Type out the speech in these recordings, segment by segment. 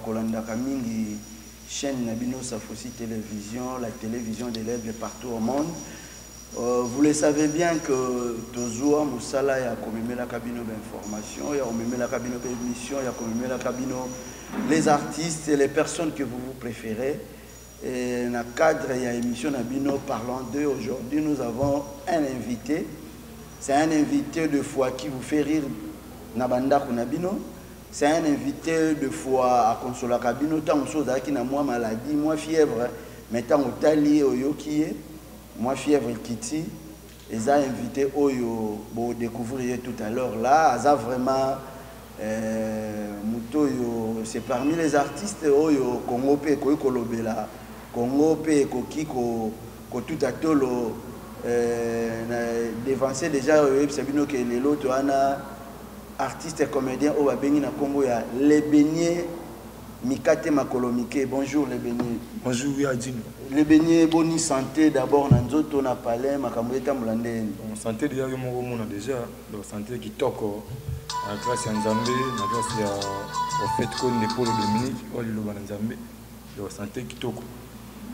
Kolandaka mingi chaîne na bino Safosi Télévision, la télévision de l'aigle partout au monde. Vous le savez bien que tozua mosala ya komemelaka bino ba information, ya komemelaka bino ba émission, ya komemelaka bino les artistes et les personnes que vous vous préférez. Et na cadre ya émission na bino Parlons d'eux, aujourd'hui nous avons un invité. C'est un invité de foi qui vous fait rire na bandako na bino. C'est un invité de foi à consolaka bino tango mosusu ozalaki na mwa maladie, mwa fièvre, mais tango otali ye oyoki ye mwa fièvre ekiti. Eza invité oyo bo découvrir ye tout à l'heure là, aza vraiment moto oyo c'est parmi les artistes oyo Congo pe ekoki kolobela, Congo pe ekoki kotuta tolo, na devancer déjà oyebisa bino ke lelo to wana artiste et comédien oyo babengi na kombo ya Le Beignet Mikate Makolo Mike. Bonjour Le Beignet. Bonjour Yadine. Le Beignet, boni santé d'abord na nzoto na palais makambo etambola ndeni? Bon, santé déjà yo moko mona déjà, donc santé kitoko na grâce ya Nzambe, na grâce ya prophète Konde Paul Dominique oyo liloba na Nzambe, donc santé kitoko.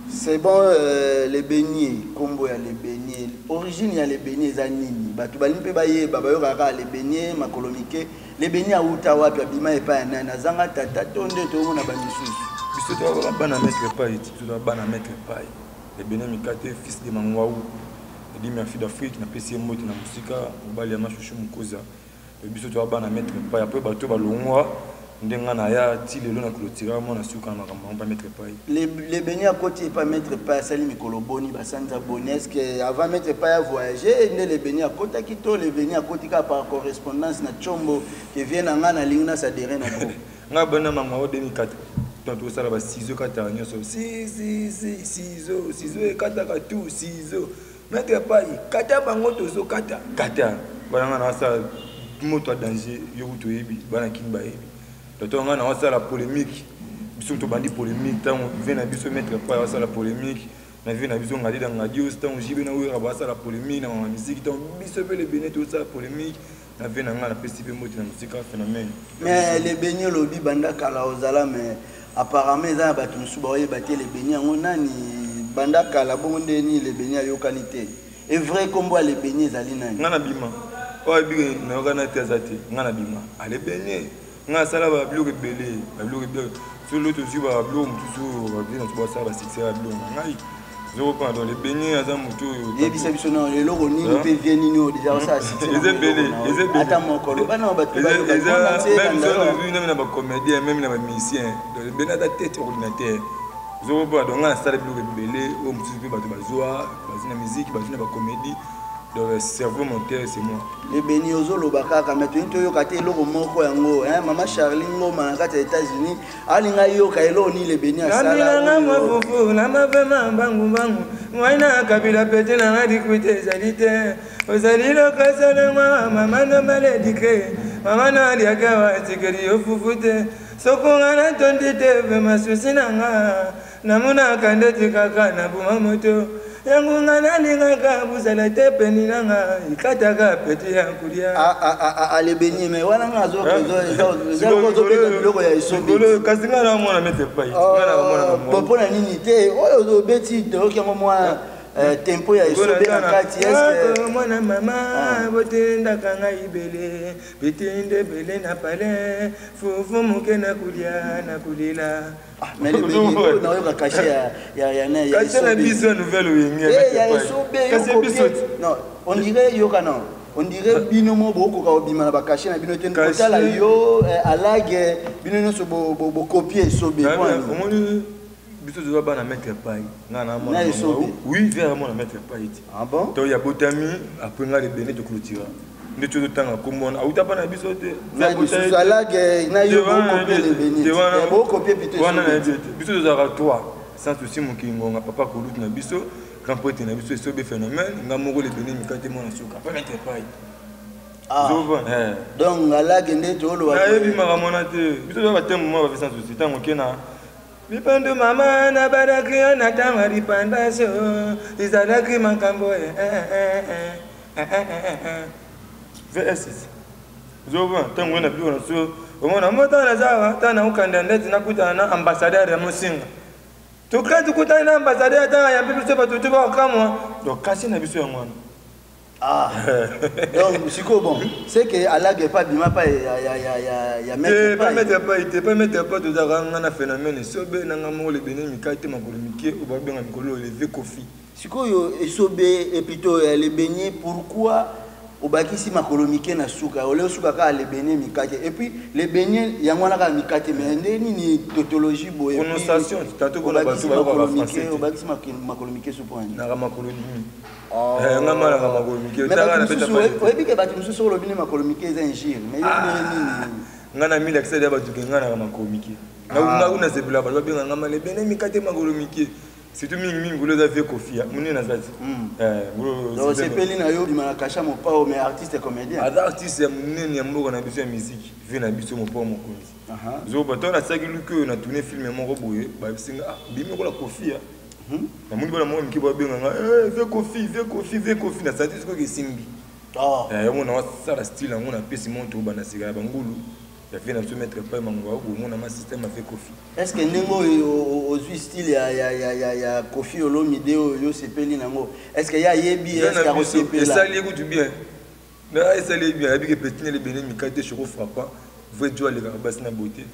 C'est bon, Le Beignet, kombo ya Le Beignet. Origine ya Le Beignet eza nini? Bato balingi mpe bayeba, bayokaka kaka Le Beignet, makolo mike. Le Beignet auta wapi, abima epai ya nani? Azanga tata to nde toomona ba misusu? Biso toza bana maître Pai, biso toza bana maître Pai. Le Beignet Mikate, fils de Mangwaou, Eddie Murphy d'Afrique, napesi ye mbote na mosika, mobali ya Mashushu Mukoza. Biso toza bana maître Pai. Après bato balongwa nde nga na ya ti lelo na clôturer mwana suka na makambo yango pa maître Pai. Le Beignet akoti epa maître Pai asali mikolo boni, basanza boni? Est-ce que avant maître Pai a voyager nde Le Beignet akotaki to Le Beignet akoti kaka par correspondance na Tshombo ke vie na nga nalingi na s'adhérer na groupe? Nga bana mama o 2004. Donc tosala ba ciseaux kataka nyonso. Si, si, si, ciseaux, ciseaux ekataka tout, ciseaux. Maître Pai, kata bango tozo kata. Kata. Bana nga na sala moto ya danger, yo kutu oyebi, bana kin bayebi. Donc to nga na sala polémique. Biso to bandi polémique tango vie na biso maître Pai asala polémique. Na vie na biso ngadi da ngadios tango jibe na wera ba sala polémique na mama musique tango biso pe le Beignet to sala polémique. Na vie na nga na pesi pe mbote na musique phénomène. Mais le Beignet lobi banda kala ozala, mais apparemment eza na bato mosusu baoyeba te le Beignet yango nani banda kala bongo nde nini le Beignet ayokani te. Et vrai kombo ya le Beignet ezali nani? Nga na bima. Oyo ayebi nayokana te aza te. Nga na bima. A le Beignet. Nga asala ba biloko ebele, ba biloko ebele. Solo tozwi ba biloko mosusu oyo ba vie na biso basala ba succès ya biloko na ngai. Zoko donc le Beignet aza motu oyo. Yebisa biso na eloko nini pe vie nini oyo déjà osala succès na Eza ebele, eloko na eza ebele. Ata moko, loba na bato Eza, bayoka. eza, Mwana nse même ebanda soki yo. tozwi même na ba comédien, même na ba musicien. Donc le Beignet aza tête ordinateur. Zoko pa donc nga nasala biloko ebele oyo mosusu pe bato bazwa, bazwi na musique, bazwi na ba comédie. Donc le cerveau moteur c'est moi. Le Beignet ozoloba kaka mais toyini toyoka te eloko moko yango, hein, mama Charlie Ngoma na kati ya États-Unis alinga yoka eloko nini le Beignet asala. Nabila nga mwa fufu na mavema mbangu mbangu. Mwana kabila pete na nga dikuite ezali te. Ozali lokasa na mwa mama na maledike. Mama na aliaka wa tikeli yo fufu te. Soko nga na tondi te vema susi na nga. Namonaka ndeti kaka na buma moto. Yango nga nalingaka bozala te peni na nga. Ekataka peti ya kolia. Ah, ah, ah, ah, ah, le Beignet, mais wana nga azo, azo, azo, azo, azo, azo beta biloko ya esobe. Likolo, kasi nga na mwana maître Pai. Nga na mwana na mwana. Bon, pona nini te? Oyo ozobeti, toyoki yango mwa, tempo ya esobe na kati, est-ce que Mwana mama, Ah. botendaka ngai ebele, bitinde ebele na palais, fufu moke na kolia, na kolela. Ah, mais le Beignet, oyo nayoka cachet ya, ya, ya, ya, ya Cachet na esobe. biso ya nouvelle oyenge, Eh, maître ya Pai. esobe, Cachet yo biso copie. Non, on dirait yoka non. On dirait bino mo bokoka obima na ba cachet na bino te. Cachet. Kotala yo, alage, bino nyonso bo copier esobe, Na mwana. bien, omoni biso toza bana maître Pai. Nga na mwana Na mama. esobe. Oui, vers mwana maître Pai ti. Ah bon? To ya botami après nga le Beignet to clôturer. Nde tozo tanga kombo wana. Auta pa na biso te. Na Za botami lisusu te. alage, na yo Te wana bo copier na le yebi te. Beignet. Te wana Eh, bo copier plutôt wana na esobe. yebi te. Biso tozalaka 3. Sans souci mokili ngonga papa kolutu na biso, grand prêtre na biso esobe phénomène, nga moko le Beignet Mikate mwana suka. Pa maître Pai. Ah. Zova, eh. Donc alage nde toloba. Nayebi makambo wana te. Biso toza ba thème moko ba sans souci. Tango ke na Lipandu mama na badaki yo na ntango ya lipandaso ezalaki makambo, eh, eh, eh, eh, eh, eh, eh, eh. VS. Zova, ntango oyo na biloko na biso, Omona mo ntango naza ntango nakokanda ndeti nakutana na ambassadeur ya Mosinga. Tokati tukutani na ambassadeur ntango ayambi biso bato tu bakokamwa. Donc kasi na biso yango wana. Ah. Donc sikoyo bon, c'est que alage epa bima pa ya ya ya ya ya maître pa. Maître pa te pa maître pa tozalaka nga na phénomène sobe na nga moko lebene mikate makolo mike oyo babenga mikolo eleve Kofi. Sikoyo esobe et plutôt ya le beignet, pourquoi obakisi makolo mike na suka ole osuka kaka le beignet mikate et puis le beignet yango wana kaka mikate mais nde nini tautologie boye? Prononciation tantôt bona bato bayoka français. Obakisi makolo mike su point. Naka makolo dimi. Oh. Eh, nga malaka makolo mike. Oyebi ke bato mosusu olobi nde makolo mike eza injure mais yo ndenge nini? Nga na milakisa ya bato ke nga naka makolo mike. Nga kuna sepela bato babenga nga male bene mikate makolo mike. Surtout mingi mingi ngolo eza vie Kofi monene aza ti. Eh, osepeli na yo bima na kasha mopao mais artiste comédien. Aza artiste ya monene ya mboka na biso ya musique, vie na biso mopao mokonzi. Zoba to nasalaki luki oyo na tourner film moko boye, bayebisi nga ah bimi lokola Kofi ya. Namoni bana moko mike babenga nga eh vie Kofi, vie Kofi, vie Kofi na santi sikoyo esimbi. Eh yango na wasala style yango napesi moto banda sika ya bangulu. Ya vie na biso maître Pai Mango bomona ma système avec Kofi. Est-ce que ndenge oyo ozwi style ya ya ya ya ya Kofi Olomide oyo yo sepeli nango, est-ce que ya yebi, est-ce que akosepela? Esali ekutu bien. Na esali bien, ayebi ke petit ne bene mikate choko frappant, vrai Dieu alekaka basi na beauté.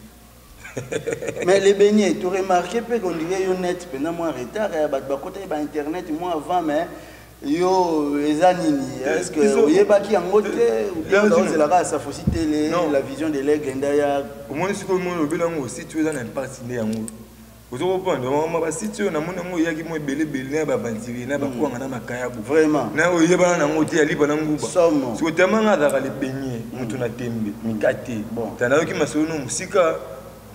Mais les beignets, tu remarqué peu qu'on dirait yo net pendant moi retard, bato bakota ba internet moi avant mais yo eza nini? Est-ce que oyebaki yango te ou bien ozelaka Safosi télé la vision de l'aigle ndaya? Omoni sikoyo omoni obeli yango site oyo eza na impact nde yango. Ozo comprendre mama ba site oyo namoni yango eyaki mo ebele ebele na ba aventurier na bakwanga na makayabu. Vraiment. Na oyebana nango te aliba na nguba. Somo. Sikoyo tellement nga azalaka le beignet moto na tembe mikate. Ta nayoki masolo no mosika.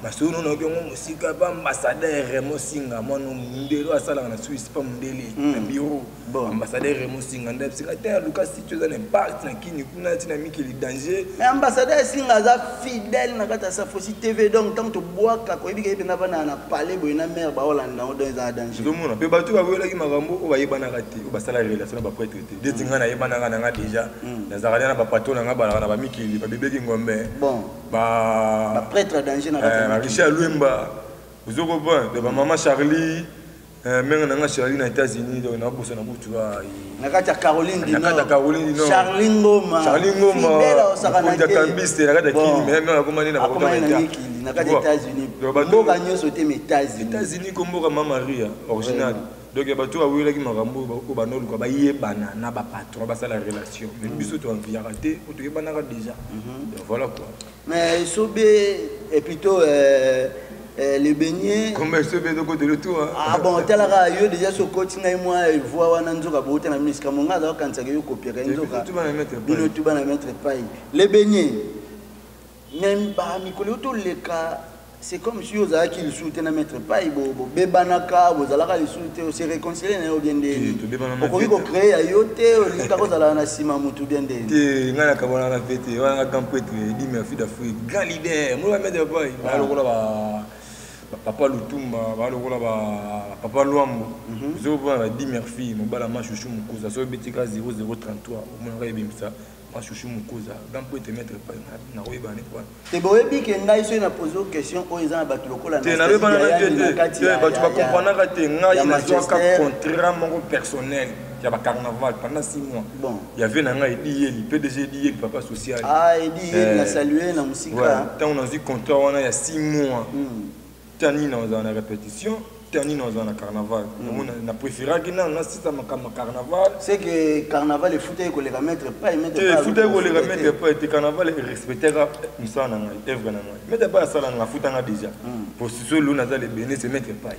Masolo no nayoki yango mosika pa ambassadeur Raymond Singa mwana mundele oyo asalaka na Suisse pa mundele na bureau. Ambassadeur Raymond Singa nde abisinga te aluka site oyo eza na impact na kini kuna ti na mikili danger. Mais ambassadeur Singa aza fidèle na kati ya Safosi TV donc tant tobwaka koyebi ke ye mpenza bana na palais boye na mère baolanda yango donc eza danger. Ozomona pe bato bawelaki makambo oyo bayebanaka te oyo basala relation na ba prêtre te. Ndeti nga nayebanaka na nga déjà nazalaka na ba patron na nga balaka na ba mikili ba bebeki ngombe. Bon. Ba ba prêtre danger na kati ya ba Richard Luemba. Ozo comprendre ba maman Charlie. Menga na nga Charlie na États-Unis donc na bosa na butu na kati ya Caroline du Nord, na kati ya Caroline du Nord, Charlie Ngoma, Charlie Ngoma, fidèle osaka na te kambiste na kati ya Kini mais menga koma na bakota na Mikili na kati ya États-Unis, mboka nyonso te mais États-Unis, États-Unis ko mboka Mama Maria original. Donc ya bato bawelaki makambo oyo banoluka bayebana na ba patron basala relation mais biso to enviaka te po toyebanaka déjà. Donc voilà quoi. Mais sobe et plutôt le beignet. Comment sobe de côté le tout hein? Ah bon, talaka yo déjà so koti ngai moi voix wana nzoka bota na miska monga za kanisa yo copier nzoka. Bino tout bana maître pai. Le beignet. Même ba mikolo to leka c'est comme si ozalaki lisusu te na maître pai bo bebanaka bozalaka lisusu te se réconcilier na yo bien ndeni. Okoki ko créer ya yo te olingi kaka ozalaka na nsima motu bien ndeni. Te ngai nakabwana na fete wana nga grand prêtre Eddy Murphy d'Afrique grand leader moi ba maître pai ba lokola ba papa Lutumba ba lokola ba papa Luambo. Zo ba Eddy Murphy mobala ma chouchou mukuza so betika 0033 omonaka ebimisa ma chouchou mukuza grand prêtre maître pai na koyeba ne quoi. Te boyebi ke ngai soki na pose question oyo eza na bato lokola te na bebana na te te bato ba comprenaka te ngai nazwaka contrat moko personnel ya ba carnaval pendant 6 mois. Bon. Il y avait na ngai Eddy Yeli, PDG Eddy Yeli, papa social. Ah Eddy Yeli na saluer na musika. Ouais, tant on a vu contrat wana ya 6 mois. Tani na na répétition, tani na na carnaval. Donc on a préféré que na na sita makama carnaval. C'est que carnaval est foutu ko les maître pas maître pas. Foutu ko les maître pas et carnaval respectera musa na ngai, œuvre na ngai. Maître pas sala nga fouta nga déjà. Pour ce lo na za les béné c'est maître pas.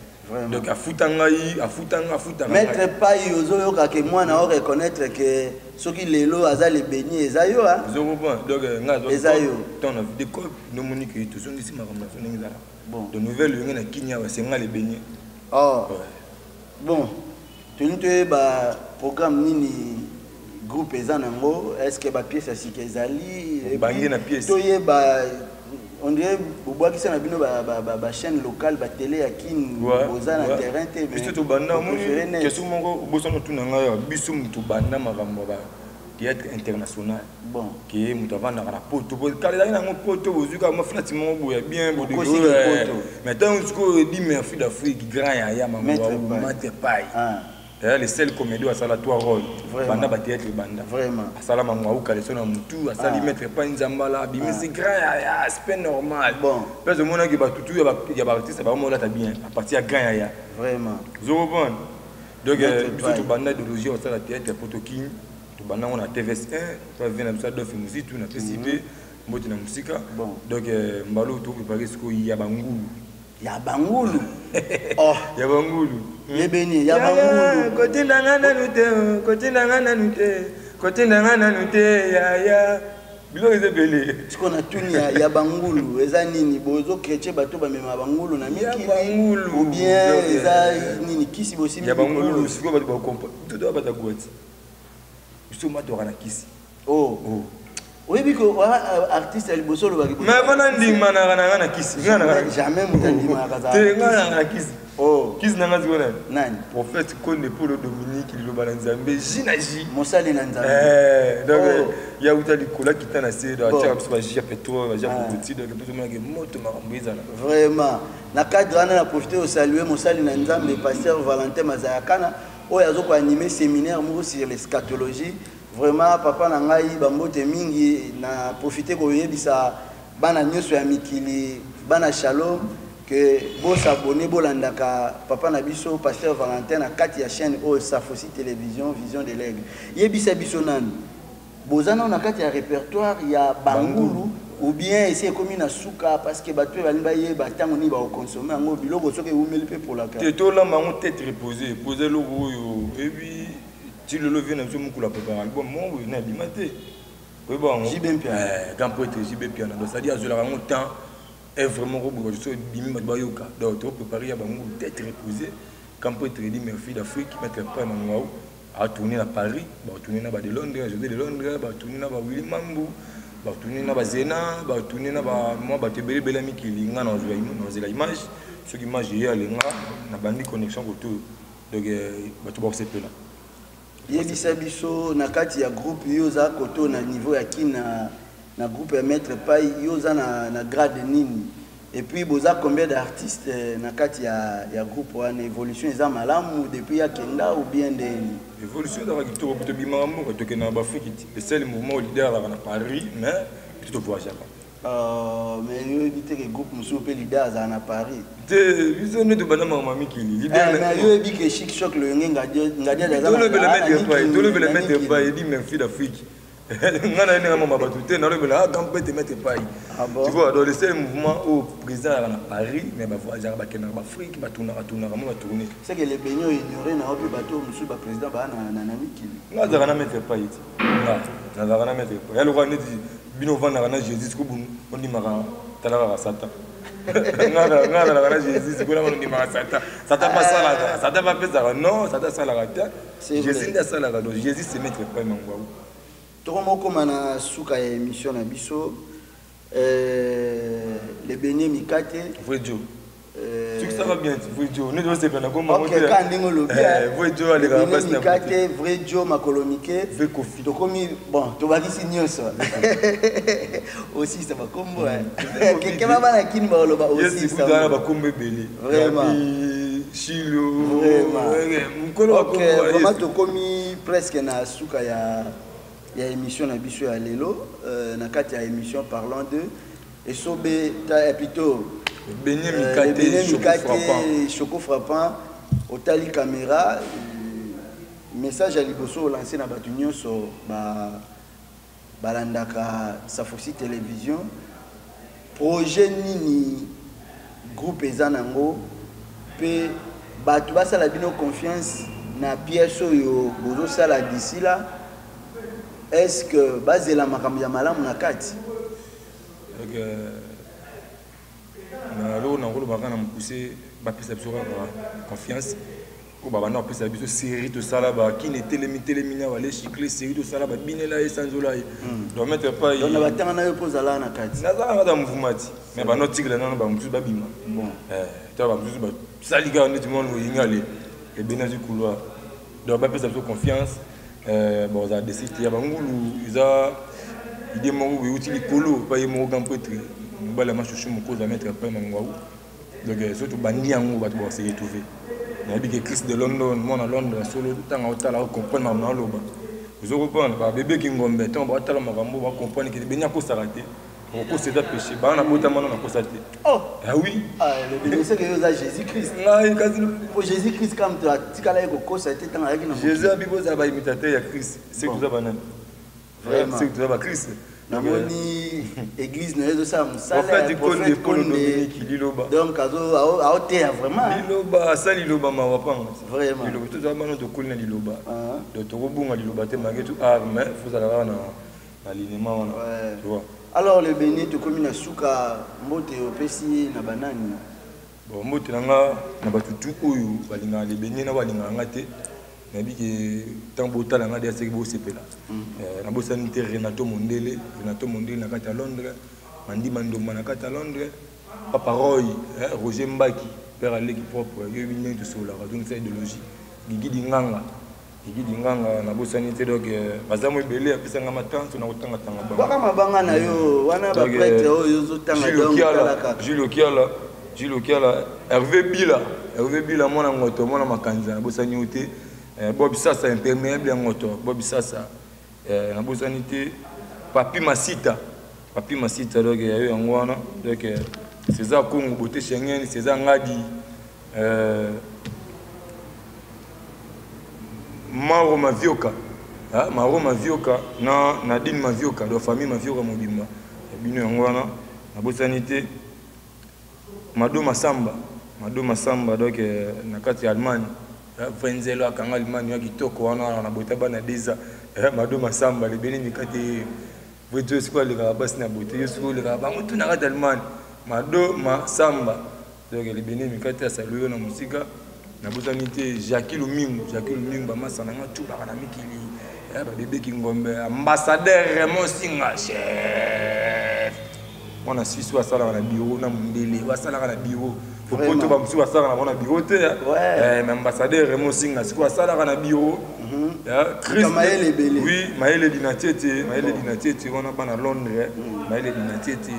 Donc afuta ngai, afuta nga, afuta nga. Maître pas yozo yoka que moi na reconnaître que ce qui lelo aza les béné eza yo hein. Zo comprend. Donc nga zo. Eza yo. Tant na vidéo ko no monique tout son ici makambo so ndenge zala. Bon. De nouvelles yonge na Kenya ba senga les béné. Oh. Ouais. Bon, toni toye ba programme nini groupe eza nango, est-ce que ba pièce ya sika ezali? Et Bangi puis, na pièce. Toye ba on dirait bobwakisa na bino ba chaîne locale ba télé ya Kin, Ouais, boza na ouais. terrain te, mais Biso to banda, bo préféré moni, net. question moko, bosano tuna ngai ya, biso mutu banda makambo ba. Théâtre international. Bon. Ke moto avandaka na poto, po kala ezalaki nango poto, bozwi kaka mwa flati moko boye ya bien. Okosi ke poto. Mais ntango sikoyo Eddy Murphy d'Afrique, grand yaya. Maître Pai. Maître Pai. Ah. D'ailleurs, le seul comédien asala trois rôles. Vraiment. Banda ba théâtre banda. Vraiment. Asala mango auka leso na mutu, asali Maître Pai Nzambala, abimisi grand yaya, aspect normal. Bon. Mpe omonaki batutu ya baartiste baomolata bien à partir ya grand yaya. Vraiment. Ozo comprendre? Donc Maître biso Pai. tobanda idéologie ya kosala théâtre po tokini, tobanda ngo na TVS 1, toavie na biso Adolphe Muzitu, na pesi mpe mbote na mosika. Bon. Donc mbala oyo toprépare sikoyo ya bangulu. Ya bangulu. Oh. Ya bangulu. Yebeni ya bangulu. Kotindanga nanu te, oh, kotindanga nanu te, kotindanga nanu te yaya, biloko eza ebele. Sikoyo natuni ya bangulu eza nini? Bozo chrétien, bato bamema bangulu na Ya mikili bangulu. ou bien Donc, eza nini, kisi bosimbi ya bangulu likolo? Sikoyo bato bakompa toto bata gwati, biso matwaka na kisi. Oh. Oh. Oyebi ko artiste ya liboso olobaki Mais avant nandimanaka na nga na kisi. Nga na Jamais moto andimaka azala te na nga kisi. nanga na kisi. Oh. Kisi na nga sikoyo nani? Nani? Prophète Konde Polo Dominique, liloba na Nzambe, ji na ji. Mosali na Nzambe. Eh, donc Oh. ya uta likolo akita na se, donc Bon. atiaka biso baji ya pétrole, baji ya Ah. kokoti, donc mpe tomonaki moto makambo ezala. Vraiment, na cadre wana na profite osalue mosali na Nzambe, pasteur Valentin Mazayakana, oyo azokoanime séminaire moko sur l'eschatologie. Vraiment, papa na ngai, bambote mingi. Na profite koyebisa bana nyonso ya mikili, bana Shalom, ke bosabone, bolandaka papa na biso pasteur Valentin na kati ya chaîne oyo Safosi Télévision, Vision de l'Aigle. Yebisa biso nanu, boza nano na kati ya répertoire ya bangulu ou bien esi ekomi na suka? Parce que bato mpe balingi bayeba ntango nini bakokonsome yango, biloko soki ewumeli mpe polaka. Te, tolamba yango tête reposée, pose eloko oyo oyebi ti lelo. Vie na biso mokolo aprépare album moko boye na ebima te, oyeba yango. JB Mpiana. Eh, grand prêtre JB Mpiana. Donc c'est-à-dire azwelaka yango temps, œuvre moko boye, bato so ebimi, bato bayoka. Donc topréparé ya bango tête reposée. Grand prêtre Eddy Murphy d'Afrique, Maître Pai Mangwau atourné na Paris, batourné na bade Londres, José de Londres, batourné na bawilly Mambu, batourné na bazena, batourné na mwa bato ebele ebele ya mikili. Nga nazwela image, soki image ye alenga na bandi connexion koto, donc bato bakosepela. Yebisa biso, na kati ya groupe, yo oza koto na niveau ya kini na groupe ya Maître Pai, yo oza na grade nini? Et puis boza combien d'artistes na kati ya groupe wana? Évolution eza malamu depuis akenda ou bien ndeni? Évolution ezalaka kitoko po tobimaka mboka, tokende na baafrike ti. Le seul mouvement leader azalaka na Paris, mais biso tovoyageaka. Mais yoyebi te ke groupe mosusu mpe leader azala na Paris? Te, biso nde tobanda makambo ya mikili. Eh, mais yoyebi ke Chic Choc Loyenge Ngadiadi aza Tolobela na Maître Pai, tolobela na Maître mikili. Pai Eddy Murphy d'Afrique. Nga na ye ndenge mama bato te, nalobela ah, grand prêtre Maître Pai. Ah bon? Tu vois, donc le seul mouvement oyo président azalaka na Paris, mais bavoyageaka, bakendaka baafrike, batournaka tournaka mo batourne. C'est que le benio ignoré na opi bato mosusu, baprésident baa na mikili. Nga azalaka na Maître Pai ti, nga nazalaka na Maître Pai. Ya lokola neti bino ovandaka na Jésus, siko ondimaka, tala kaka Satan. Nga nazalaka na Jésus, sikoyo nanga ondimaka Satan. Satan mpe asalaka, Satan mpe apesaka? Non, Satan asalaka te. C'est vrai. Jésus nde asalaka. Donc Jésus, c'est Maître Pai Mangwaku. Tokomokóma na suka ya émission na biso. Le Benye Mikate. Vrai Joe. Soki ça va bien, vrai Joe neti osepela koma. Ok, ka ndenge olobi. Vrai Joe alekaka mpasi na Mikate, vrai Joe, makolo mike. Vrai Kofi. Tokomi bon, tobakisi nyonso, osisa bakombo keke bana kini baloba. Osisa bakombo ebele. Vraiment. Shilo. Vraiment. Mokolo. Ok, vraiment tokomi presque na suka ya émission na biso ya lelo, na kati ya émission Parlant de Esobe ta, plutôt Benye Mikate. Benye Choco Frappant. Mikate Choco Frappant, otali caméra, message ya liboso olance na bato nyonso balandaka Safosi Télévision. Projet nini groupe eza nango mpe bato basala bino confiance na pièce oyo bozosala d'ici là? Est ce que bazela makambo ya malamu na kati? Donc na loko na kolobaka na mokuse, bapesa biso kaka confiance oyo babanda kopesa biso. Série tosala, bakini etelemi telemi na bale chicle, série tosala babinela ye sanzola ye. Donc Maître Pai. Donc na batanga na yo mpo ozala na kati? Nazala kaka mouvement ti, mais banotikela nano bamosusu babima. Bon. Ta bamosusu basali kaka neti mwana oyinga ale ebeni azwi couloir. Donc bapesa biso confiance. Bakozala desi te. Ya bangulu eza idée moko boye euti likolo epai ye moko grand prêtre, mobali ya Mashushu Mokoza, maître Pai Mangwau. Donc soki tobandi yango, bato bakose retrouver. Nayebi ke Chris de London, mwana Londres solo, ntango aotala ocomprendre makambo naoloba, ozo comprendre. Babebeki ngombe ntango baotala makambo, bacomprendre ke beni akosaka te. Okosa eza péché. Bana nabotama no nakosa te. Oh. Ah oui. Ah, le béni, c'est que yo oza Jésus Christ. Ngai kasi. Po Jésus Christ kam to atikala ye kokosa te ntango ayaki na mokili. Jésus abi bozala baimitateur ya Christ. C'est Bon. toza banani? Vraiment. C'est toza bachrist. Namoni église na ye ezosala mosala ya Prophète Konde, prophète Paul Konde. Dominique, Liloba. Donc aoteya vraiment, hein. Liloba asa liloba mawa panga. Vraiment. Liloba, tozala bana, tokoli na liloba. Ah. Donc tokobunga liloba te malgré tout art, mais fozala kaka na alignement wana. Tu vois. Alors le béni, tokomi na suka. Mbote opesi na banani? Bon, mbote na nga na bato tu oyo balingaka le béni na balingaka nga te. Nayebi ke ntango botala nga de aseki bosepela. Nabosani te Renato Mondele, Renato Mondele na kati ya Londres, Mandima Ndomba na kati ya Londres, Papa Roy, Roger Mbaki, père aleki propre, yo yebi ndenge tosololaka, tongisa idéologie, Gigi Dinganga, Gigi Dinganga, nabosani te. Donc baza mo ebele, apesanga matanso na kotangatanga bango. Bwaka mabanga na yo wana. Donc, Baprêtre oyo ozotanga, Jules donc Okiala, tala kaka. Jules Okiala, Jules Okiala, Hervé Bila, Hervé Bila, mwana ngoto, mwana makanza, nabosani yo te. Bob Sasa, imperméable ya ngoto, Bob Sasa, nabosani te Papi Masita, Papi Masita. Donc ya yo yango wana. Donc César Congo, Beauté Schengen, César Ngadi, Mauro Mavioka, ah, Mauro Mavioka na Nadine Mavioka, donc famille Mavioka mobimba ya bino yango wana. Nabosani te Mado Masamba, Mado Masamba. Donc na kati ya Allemagne, vrai nzelo akanga Allemagne ya kitoko wana na bota bana deza. Mado Masamba, lebeni mikate vrai Dieu, sikoyo alekaka basi na bote, yo sikoyo olekaka bango tu na kati ya Allemagne. Mado Masamba, donc lebeni mikate, asalu yo na mosika. Nabosani te Jacques Lumingu, Jacques Lumingu, bamasa na nga tu baka na mikili, babebeki ngombe, ambassadeur Raymond Singa, chef mwana Suisse oyo asalaka na bureau na mondele, oyo asalaka na bureau. Poto bamosusu basalaka na bango na bureau te. Mais ambassadeur Raymond Singa sikoyo asalaka na bureau. Chris, mayele ebele. Oui, mayele dina tiete, mayele dina tiete wana, bana Londres, mayele dina tiete,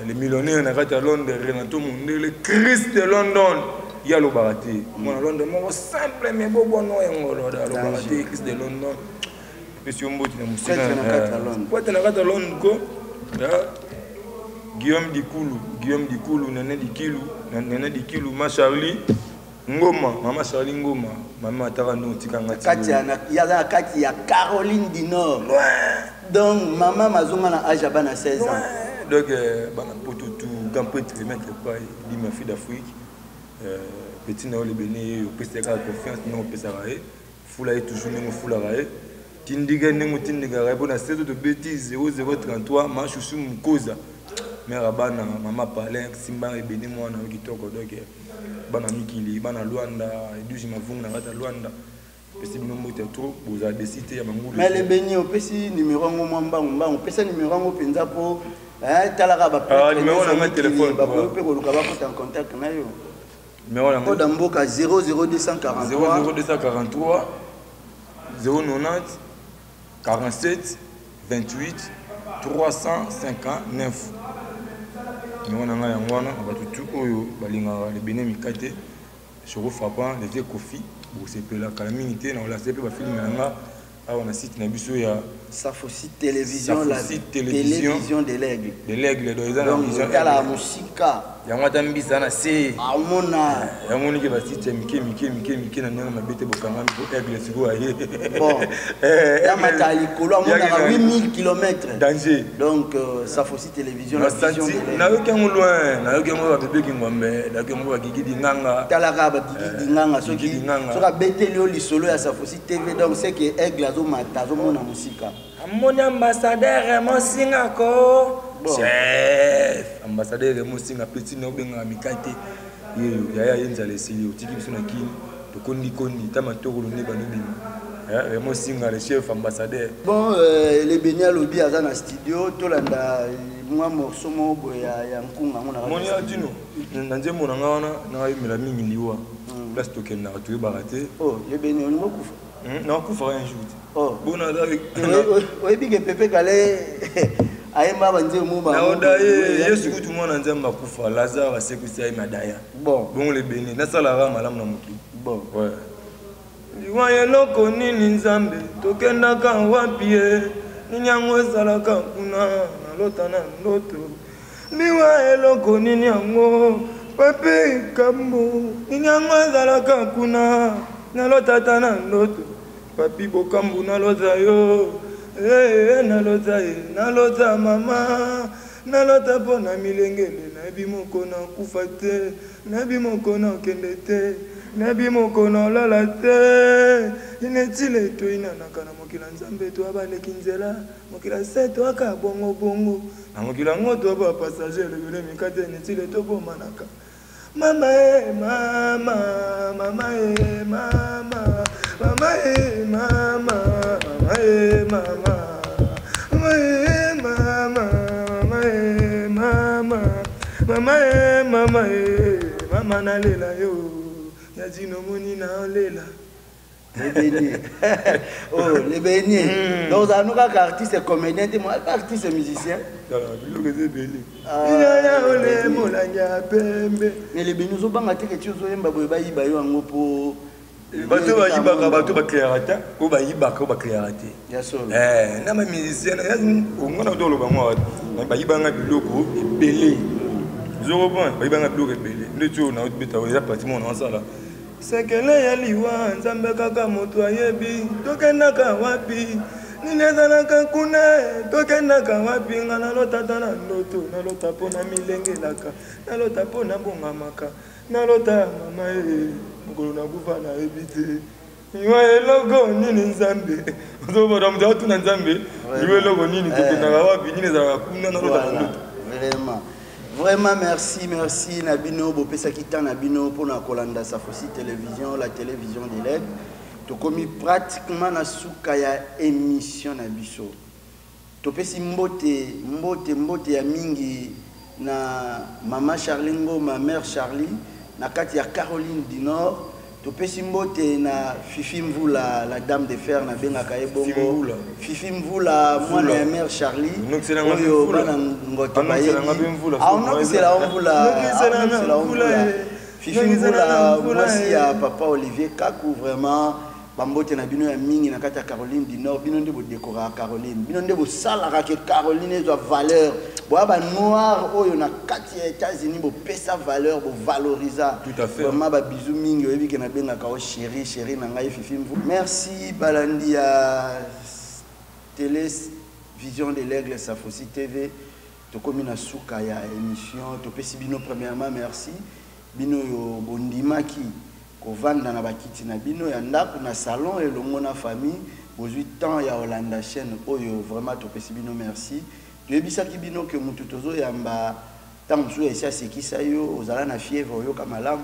le millionnaire na kati ya Londres, Renato Mondele, Chris de London, ye alobaka te, mwana Londres moko simple, mais bobwano yango alobaka te. Chris de London, epesi yo mbote na mosika. Prêtre na kati ya Londres. Prêtre na kati ya Londres ko. Guillaume Dikulu, Guillaume Dikulu, Nene Dikilu, Nene Dikilu, ma Charlie Ngoma, mama Charlie Ngoma, mama ataka ndo otikanga. Kati ya ye aza na kati ya Caroline du Nord. Donc mama mazonga na age ya bana 16 ans. Donc bana poto tout, grand prêtre maître Pai dit ma fille d'Afrique, petit na yo lebene, ye opesa kaka confiance ndenge opesaka ye, fula ye toujours ndenge ofulaka ye, tindika ndenge otindikaka ye mpona seto. Tobeti 0033 Mashushu Mokoza, mare ya bana, mama Palin Simba, ebene mwana yo kitoko. Donc bana mikili, bana Lwanda, Eduge Mavungu na kati ya Lwanda, pesi bino mbote ya trop, bozala desi te ya bangulu. Mais lebeni, opesi numéro yango mwa mbangu mbangu, opesa numéro yango mpenza mpo talaka. Ah, numéro na ngai téléphone. Bakoki mpe koluka bakota en contact na yo. Numéro na ngai. Code ya mboka 00243. 00243 090 47 28 359. Numéro na ngai yango wana. Na bato tu oyo balingaka lebene mikate, Choro Frappant, le vieux Kofi, bosepela kala mingi te na olase mpe bafilme na nga awa na site na biso ya Safosi Télévision, la Safosi Télévision. Télévision de l'Aigle. De l'Aigle, donc eza na Donc vision otala Aigle. Mosika. Yango ata mbisa na se. Amona. Yango niki basite ya mike mike mike mike na ndenge mabe te, bokangami po Aigle sikoyo aye. Bon, yamata likolo, amonaka 8000 km. Danger. Donc Safosi Télévision, la vision de l'Aigle. Nayoki yango loin, nayoki yango babebeki ngombe, nayoki yango bagigi dinganga. Talaka bagigi dinganga, soki Gigi Dinganga. Soki abeteli yo lisolo ya Safosi TV, donc c'est que Aigle azomata, azomona mosika. Amoni ambassadeur Raymond Singa ko. Bon. Chef ambassadeur Raymond Singa, petit na obengaka mika te, yeyo yaya ye nzala esili, otiki biso na kini, tokondikondi ta matokolo nde banobima. Raymond Singa, le chef ambassadeur. Bon, lebeni alobi aza na studio, tolanda mwa morceau moko boye ya nkunga yango na Moni ya dino na nzembo na nga wana, nayemela mingi liwa, place tokendaka toyebaka te. Oh, lebeni, olingi okufa? Nakufaka un jour te. Oh. Bona oyebi ke Pepe Kale ayemba banzembo mo naoda ye. Yesu kutu mwana Nzambe akufa, Lazare asekwisi ye madaya. Bon. Bongo lebeni nasalaka malamu na mokili. Bon. Ouais. Liwa eloko nini? Nzambe, tokendaka wapi ye? Nini yango ezalaka kuna? Nalota na ndoto liwa eloko nini yango? Papi Kambo, nini yango ezalaka kuna? Nalota ta na ndoto, Papi Bokambu, nalota yo. Eh, nalota ye, nalota mama, nalota mpo na milengele. Nayebi moko nakufa te, nayebi moko nakende te, nayebi moko naolala te. Inetile toyinanaka na mokili ya Nzambe, toya baleki nzela. Mokili ya se toyaka bongo bongo, na mokili yango toya bapassager. Elekele mikate, inetile tobomanaka. Mama e mama, mama e mama, mama e mama, mama e mama, mama e mama, mama e mama, mama e mama e mama, nalela yo ya dino moni naolela. Le Bénier, oh le Bénier. Donc ozala no kaka artiste comédien te, mo artiste musicien. Biloko eza ebele. Yaya ole molangi ya pembe. Mais le Bénier, ozobanga te ke ti ozoyemba boye bayiba yo yango? Po Bato bayibaka, bato bacréaka te. Oyo bayibaka, oyo bacréaka te. Ya solo. Na bamusicien ongana toloba ngo, bayibanga biloko ebele. Ozocomprendre? Bayibanga biloko ebele. Ndeti oyo naobeta, eza parti moko naosala sekele ya liwa. Nzambe kaka moto ayebi tokendaka wapi, nini ezalaka kuna, tokendaka wapi. Nga nalota ta na ndoto, nalota mpo na milengelaka, nalota mpo nabongamaka, nalota ya mama e mokolo nakufa nayebi te. Liwa eloko nini? Nzambe, ozobona moto atuna Nzambe: liwa eloko nini? Tokendaka wapi? Nini ezalaka kuna? Nalota na ndoto. Vraiment, vraiment, merci, merci na bino bopesaki temps na bino mpona kolanda Safosi Télévision, la télévision de l'Aigle. Tokomi pratiquement na suka ya émission na biso. Topesi mbote, mbote, mbote ya mingi na mama Charlie Ngoma, mère Charlie na kati ya Caroline du Nord. Topesi mbote na Fifi Mvula, la dame de fer nabengaka ye bongo. Fifi Mvula, mwana ya mère Charlie oyo bana Ngoto bayebi. Aonokisela mvula, aonokisela mvula. Fifi Mvula, mwasi ya papa Olivier Kaku, vraiment bambote na bino ya mingi na kati ya Caroline du Nord. Bino nde bodekoraka Caroline, bino nde bosalaka ke Caroline ezwa valeur. Boya banoir oyo na kati ya États-Unis, bopesa valeur, bovalorisa vraiment. Babizu mingi. Oyebi ke nabengaka o chéri, chéri na ngai Fifi Mvu. Merci balandi ya Télévision de l'Aigle, Safosi TV. Tokomi na suka ya émission. Topesi bino premièrement merci, bino oyo bondimaki kovanda na bakiti na bino ya ndako, na salon elongo na famille, bozwi temps ya kolanda chaîne oyo. Vraiment topesi bino merci. Toyebisaki bino ke motu tozoyamba, ntango mosusu esi asekisa yo, ozala na fièvre, oyoka malamu.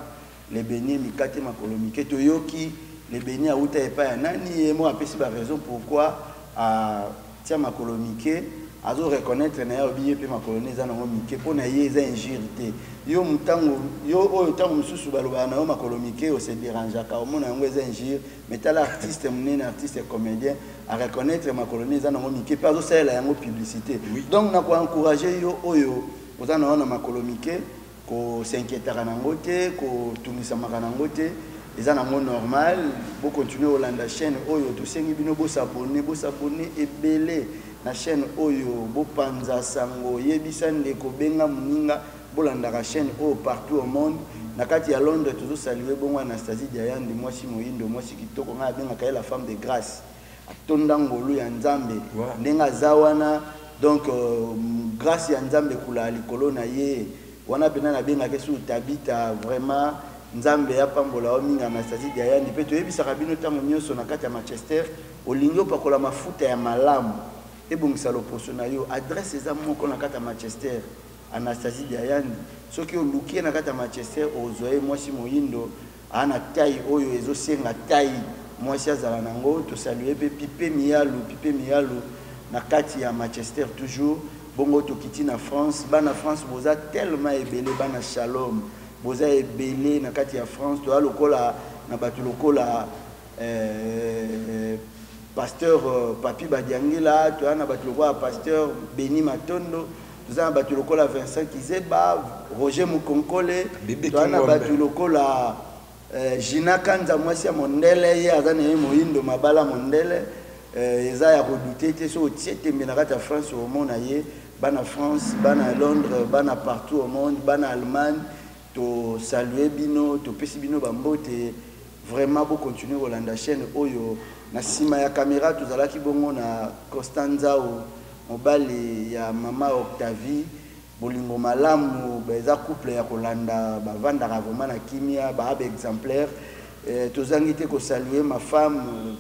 Le Bénier, mikate makolo mike. Toyoki le Bénier auta epai ya nani, ye mo apesi baraison pourquoi atia makolo mike. Azo reconnaître na ye, obi ye mpe makolo ne eza nango mike, mpo na ye eza injure te. Yo ntango yo oyo, ntango mosusu balobaka na yo makolo mike, ose dérangeaka, omona yango eza injure. Mais tala artiste monene, artiste comédien, areconnaître makolo ne eza nango mike mpe azosalela yango publicité. Donc na koencourage yo oyo oza na yo na makolo mike, kos'inquiétaka nango te, kotungisamaka nango te, eza nango normal. Bocontinue kolanda chaîne oyo. Tosengi bino bos'abonner, bos'abonner ebele na chaîne oyo, bopanza sango, yebisa ndeko, benga moninga, bolandaka chaîne oyo partout au monde. Na kati ya Londres tozosaluer bongo Anastasie Diayandi, mwasi moyindo, mwasi kitoko. Ngai abengaka ye la femme de grâce, atonda ngolu ya Nzambe. Ndenge aza wana, donc grâce ya Nzambe ekulaka likolo na ye wana mpena. Nabengaki su Tabita. Vraiment Nzambe apambola yo mingi, Anastasie Diayandi. Mpe toyebisaka bino ntango nyonso, na kati ya Manchester, olingi opakola mafuta ya malamu ebongisa loposo na yo, adresse eza moko na kati ya Manchester, Anastasie Diayandi. Soki oluki ye na kati ya Manchester, ozwa ye. Mwasi moyindo, aa na taille oyo ezosenga taille mwasi azala nango. Tosalue mpe Pipe Miyalu, Pipe Miyalu na kati ya Manchester toujours. Bongo tokiti na France. Bana France boza tellement ebele, bana Shalom boza ebele na kati ya France. Toya lokola na bato lokola. euh, pasteur euh, Papi Badiangila, toza na bato lokola pasteur Beni Matondo, toza na bato lokola Vincent Kizeba, Roger Mukonkole, toza na bato lokola euh, Gina Kanza mwasi ya mondele, ye aza na ye moyindo mabala mondele, euh, eza ya kodute te soki otie tembe na kati ya France omona ye bana France, bana Londres, bana partout au monde, bana Allemagne, to saluer bino, topesi bino ba mbote. Vraiment bo continuer kolanda chaîne oyo. Na sima ya camera tozalaki bongo na Constant Nzau, mobali ya mama Octavie. Bolingo malamu, ba eza couple ya kolanda, bavandaka vraiment na kimia, ba ba exemplaire. Eh, tozangi te ko saluer ma femme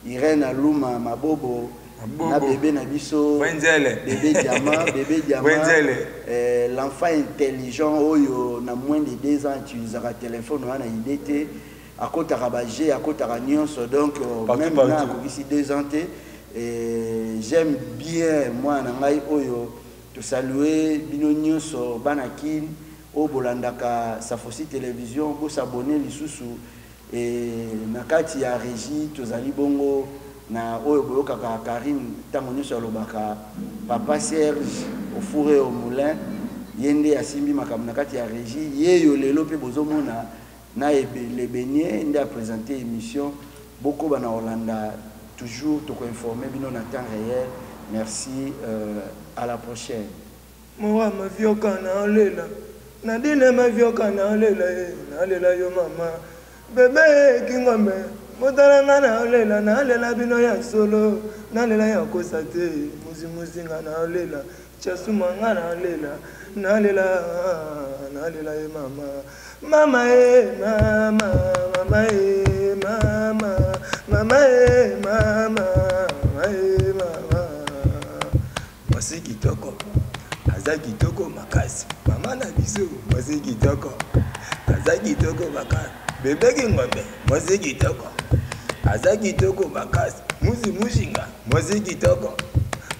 Irène Aluma Mabobo, Mabobo. na bébé na biso Wenzele. Bébé Diamant, bébé Diamant. Wenzele. Eh, l'enfant intelligent oyo na moins de 2 ans utilisaka téléphone wana idée te, akotaka ba jeu, akotaka nyonso, donc Partout, même partout. na akokisi 2 ans te. Et j'aime bien moi na ngai oyo to saluer bino nyonso bana Kin oyo bolandaka Safosi télévision, bo s'abonner lisusu. Et na kati ya régie tozali bongo na oyo boyokaka Karine ntango nyonso alobaka papa Serge au four et au moulin, ye nde asimbi makambo na kati ya régie. Ye yo lelo mpe bozomona na le beignet nde a présenté émission. Bokoba na Hollanda toujours toko informer bino na temps réel. Merci, à la prochaine. Mowa mavioka na olela nadine mavioka na olela ye nalela yo mama bebe Kingombe motalanga na olela nalela bino ya solo nalela ya kosa te muzimuzinga na olela chasuma nga na olela nalela nalela ye mama mama e mama mama e mama mama e mama mama e mama. Mwasi kitoko aza kitoko makasi mama na biso, mwasi kitoko aza kitoko makasi bebe Kingombe, mwasi kitoko aza kitoko makasi muzi mushinga, mwasi kitoko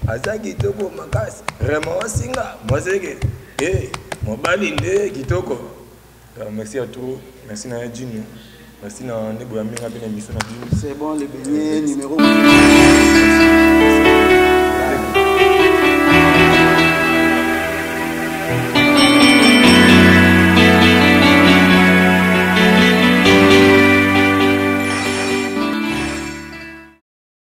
aza kitoko makasi rema wasinga mwasi ke eh mobali nde kitoko. Merci à trop, merci na Jino, merci na nde boya minga mpe na émission na bino. C'est bon, le beignet numéro.